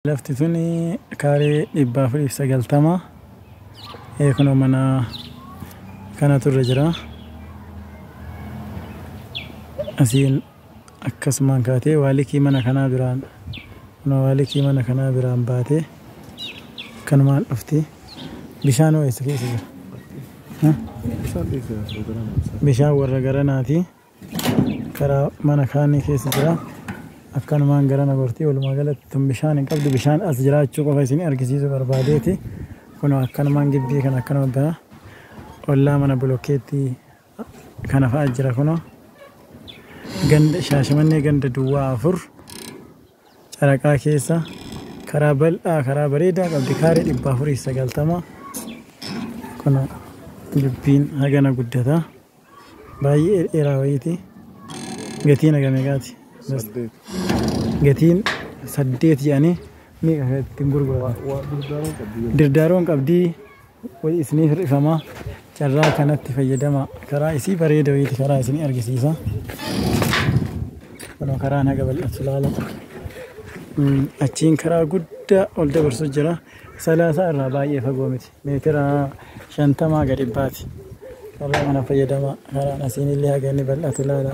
Lafti tuni kaaree 490. Kunoo mana kanatu irra jira. Asiin akkasumaan kaatee waalikii mana kanaa biraan, kunoo waalikii mana kanaa biraan baatee kanumaan dhufti. Bishaan hoo eessa keessa jira? Bishaan warra garanaati. Karaa mana kaanii keessa jira. Akkanumaan garana gortii. Walumaa galatti tun bishaan hin qabdu. Bishaan as jiraachuu qofa isin argisiisuu barbaadeeti. Kunoo akkanumaan gibbii kana akkanuma bana. Ollaa mana bulokkeetti kana fa'a jira kunoo. Ganda Shaashamannee, ganda duwwaa 4, Caraqaa keessa karaa bal'aa, karaa bareedaa qabdi, kaaree 490. Kunoo gibbiin hagana guddata. Baay'ee dheeraa wayiiti. Gatiin haga meeqaati? 8. Gatiin 8 jedhanii, meeqa kan ittiin gurguratan? Dirdaaroon qabdii wayi isiniif hir'ifama. Carraa kanatti fayyadama. Karaa isii bareeda wayiiti, karaa isinii argisiisa. Kunoo karaan haga bal'atu laala. Achiin karaa guddaa ol dabarsu jira. Salaasaa irraa baay'ee fagoo miti. Meetira 50 gadi 100ti. Carraa kana fayyadama. Karaan asiin illee haga inni bal'atu laala.